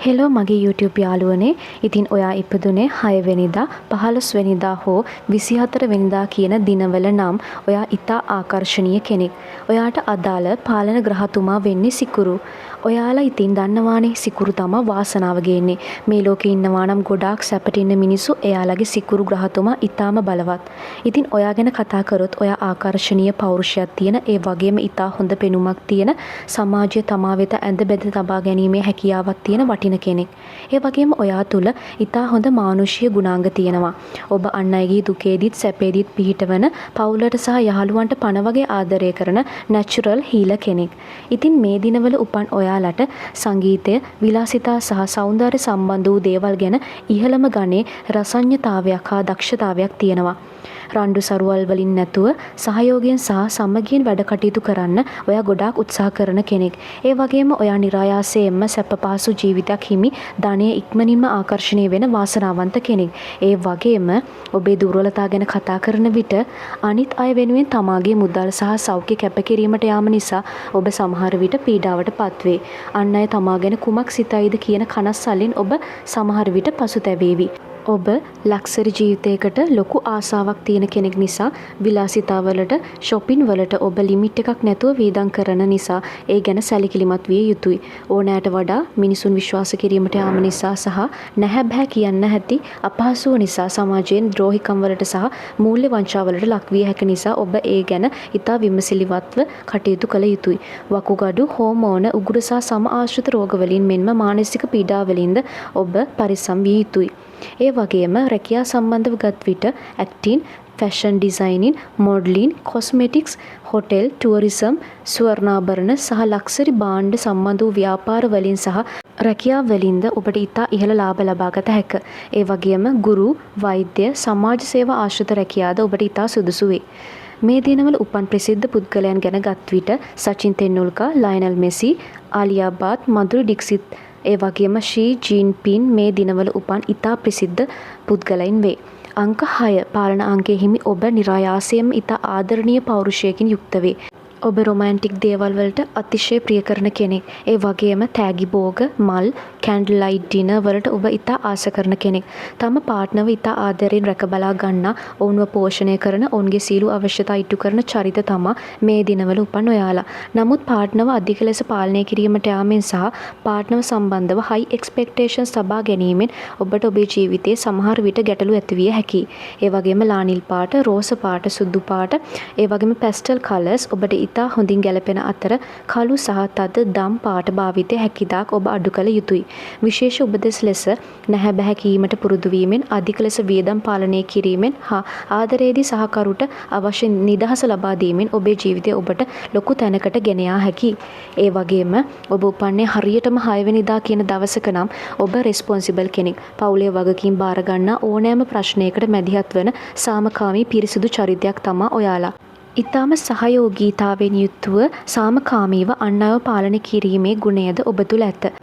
Hello මගේ YouTube යාළුවනේ. ඉතින් ඔයා ඉපදුනේ 6 වෙනිදා, 15 වෙනිදා හෝ 24 වෙනිදා කියන දිනවල නම් ඔයා ඉතා ආකර්ෂණීය කෙනෙක්. ඔයාට අදාළ පාලන ග්‍රහතුමා වෙන්නේ සිකුරු. ඔයාලා ඉතින් දන්නවානේ සිකුරු තමා වාසනාව ගේන්නේ. මේ ලෝකේ ඉන්නවා නම් ගොඩාක් සැපට ඉන්න මිනිස්සු එයාලගේ සිකුරු ග්‍රහතුමා ඉතාම බලවත්. ඉතින් ඔයා ගැන කතා කරොත් ඔයා ආකර්ෂණීය පෞරුෂයක් තියෙන, ඒ වගේම ඉතා හොඳ පෙනුමක් තියෙන, සමාජය තමා වෙත ඇඳ බැඳ තබා ගැනීමේ හැකියාවක් තියෙන වටින කෙනෙක්. ඒ වගේම ඔයා තුළ ඉතා හොඳ මානුෂීය ගුණාංග තියෙනවා. ඔබ අන් අයගේ දුකේදීත් සැපේදීත් පිහිටවන, පවුලට සහ යහළුවන්ට පණ වගේ ආදරය කරන නැචරල් හීලර් කෙනෙක්. ඉතින් මේ දිනවල උපන් ඔයාලට සංගීතය, විලාසිතා සහ සෞන්දර්ය සම්බන්ධ වූ දේවල් ගැන ඉහළම ගණයේ රසඥතාවයක් හා දක්ෂතාවයක් තියෙනවා. රණ්ඩු සරුවල් වලින් නැතුව සහයෝගයෙන් සහ සමගියෙන් වැඩ කටයුතු කරන්න ඔයා ගොඩාක් උත්සාහ කරන කෙනෙක්. ඒ වගේම ඔයා නිරායාසයෙන්ම සැප පහසු ජීවිතයක් හිමි, ධනය ඉක්මනින්ම ආකර්ෂණය වෙන වාසනාවන්ත කෙනෙක්. ඒ වගේම ඔබේ දුර්වලතා ගැන කතා කරන විට අනිත් අය වෙනුවෙන් තමාගේ මුදල් සහ සෞඛ්‍ය කැපකිරීමට යාම නිසා ඔබ සමහර විට පීඩාවට පත්වේ. අන් අය තමා ගැන කුමක් සිතයිද කියන කනස්සල්ලෙන් ඔබ සමහර විට පසුතැවේවි. ඔබ ලක්සරි ජීවිතයකට ලොකු ආසාවක් තියෙන කෙනෙක් නිසා විලාසිතාවලට, ෂොපින් වලට ඔබ ලිමිට් එකක් නැතුව වියදම් කරන නිසා ඒ ගැන සැලකිලිමත් විය යුතුයි. ඕනෑට වඩා මිනිසුන් විශ්වාස කිරීමට යාම නිසා සහ නැහැ බැහැ කියන්න ඇති අපහසුව නිසා සමාජයෙන් ද්‍රෝහිකම් වලට සහ මූල්‍ය වංචාවලට ලක්විය හැකි නිසා ඔබ ඒ ගැන ඉතා විමසිලිමත්ව කටයුතු කළ යුතුයි. වකුගඩු, හෝමෝන, උගුර සහ සම ආශ්‍රිත රෝගවලින් මෙන්ම මානසික පීඩාවලින්ද ඔබ පරිස්සම් විය යුතුයි. ඒ වගේම රැකියා සම්බන්ධව ගත් විට acting, fashion designing, modelling, cosmetics, hotel, tourism, ස්වර්ණාභරණ සහ ලක්සරි භාණ්ඩ සම්බන්ධ වූ ව්‍යාපාර වලින් සහ රැකියා වලින්ද ඔබට ඉතා ඉහළ ලාභ ලබා ගත හැක. ඒ වගේම ගුරු, වෛද්‍ය, සමාජ සේවා ආශ්‍රිත රැකියාද ඔබට ඉතා සුදුසු වේ. මේ දිනවල උපන් ප්‍රසිද්ධ පුද්ගලයන් ගැන ගත් විට සචින් තෙන්ඩුල්කර්, ලයනල් මෙසි, ආලියා භට්, මధుරි ඩික්සිත්, ඒ වගේම ෂී ජින් පින් මේ දිනවල උපන් ඉතා ප්‍රසිද්ධ පුද්ගලයින් වේ. අංක 6 පාලන අංකය හිමි ඔබ නිරායාසයෙන්ම ඉතා ආදරණීය පෞරුෂයකින් යුක්ත වේ. ඔබ රොමැන්ටික් දේවල් වලට අතිශය ප්‍රිය කරන කෙනෙක්. ඒ වගේම තෑගි බෝග, මල්, කැන්ඩල් ලයිට් ඩිනර් වලට ඔබ ඉතා ආස කරන කෙනෙක්. තම පාර්ට්නර්ව ඉතා ආදරයෙන් රැක බලා ගන්නා, ඔවුන්ව පෝෂණය කරන, ඔවුන්ගේ සියලු අවශ්‍යතා ඉටු කරන චරිත තමා මේ දිනවල උපන් ඔයාලා. නමුත් පාර්ට්නර්ව අධික ලෙස පාලනය කිරීමට යාමෙන් සහ පාර්ට්නර්ව සම්බන්ධව හයි එක්ස්පෙක්ටේෂන්ස් තබා ගැනීමෙන් ඔබට ඔබේ ජීවිතයේ සමහර විට ගැටලු ඇතිවිය හැකියි. ඒ වගේම ලා නිල් පාට, රෝස පාට, සුදු පාට, ඒ වගේම පැස්ටල් කලර්ස් ඔබට ඉතා හොඳින් ගැලපෙන අතර කළු සහ තද දම් පාට භාවිතය හැකිතාක් ඔබ අඩු කළ යුතුයි. විශේෂ උපදෙස් ලෙස නැහැ බැහැ කීමට පුරුදු වීමෙන්, අධික ලෙස වියදම් පාලනය කිරීමෙන් හා ආදරයේදී සහකරුට අවශ්‍ය නිදහස ලබා දීමෙන් ඔබේ ජීවිතය ඔබට ලොකු තැනකට ගෙන යා හැකියි. ඒ වගේම ඔබ උපන්නේ හරියටම 6 වෙනිදා කියන දවසක නම් ඔබ රෙස්පොන්සිබල් කෙනෙක්. පවුලේ වගකීම් බාර ගන්නා, ඕනෑම ප්‍රශ්නයකට මැදිහත් වන සාමකාමී පිරිසිදු චරිතයක් තමා ඔයාලා. ඉතාම සහයෝගීතාවෙන් යුතුව සාමකාමීව අන් අයව පාලනය කිරීමේ ගුණයද ඔබ තුළ ඇත.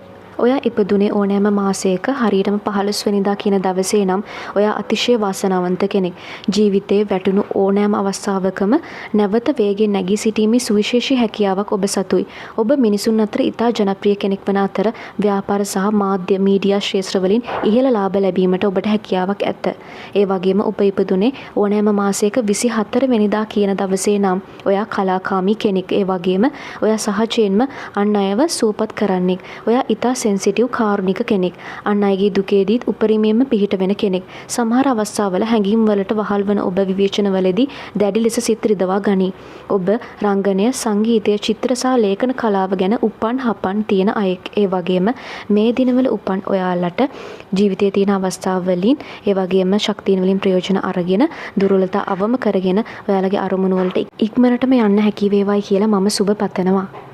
ඔයා ඉපදුනේ ඕනෑම මාසයක හරියටම 15 වෙනිදා කියන දවසේ නම් ඔයා අතිශය වාසනාවන්ත කෙනෙක්. ජීවිතේ වැටුණු ඕනෑම අවස්ථාවකම නැවත වේගෙන් නැගී සිටීමේ සුවිශේෂී හැකියාවක් ඔබ සතුයි. ඔබ මිනිසුන් අතර ඉතා ජනප්‍රිය කෙනෙක් වන අතර ව්‍යාපාර සහ මාධ්‍ය මීඩියා ක්ෂේත්‍රවලින් ඉහළ ලාභ ලැබීමට ඔබට හැකියාවක් ඇත. ඒ වගේම ඔබ ඉපදුනේ ඕනෑම මාසයක 24 වෙනිදා කියන දවසේ නම් ඔයා කලාකාමී කෙනෙක්. ඒ වගේම ඔයා සහජයෙන්ම අන් අයව සුවපත් කරන්නෙක්. ඔයා ඉතා සෙන්සිටිව්, කාරුණික කෙනෙක්. අන් අයගේ දුකේදීත් උපරිමයෙන්ම පිහිට වෙන කෙනෙක්. සමහර අවස්ථාවල හැඟීම් වලට වහල් වන ඔබ විවේචනවලදී දැඩි ලෙස සිත් රිදවා ගනී. ඔබ රංගනය, සංගීතය, චිත්‍ර සහ ලේඛන කලාව ගැන උපන් හපන් තියෙන අයෙක්. ඒ වගේම මේ දිනවල උපන් ඔයාලට ජීවිතයේ තියෙන අවස්ථාවලින්, ඒ වගේම ශක්තීන් වලින් ප්‍රයෝජන අරගෙන, දුර්වලතා අවම කරගෙන ඔයාලගේ අරමුණු වලට ඉක්මනටම යන්න හැකි වේවායි කියලා මම සුබ පතනවා.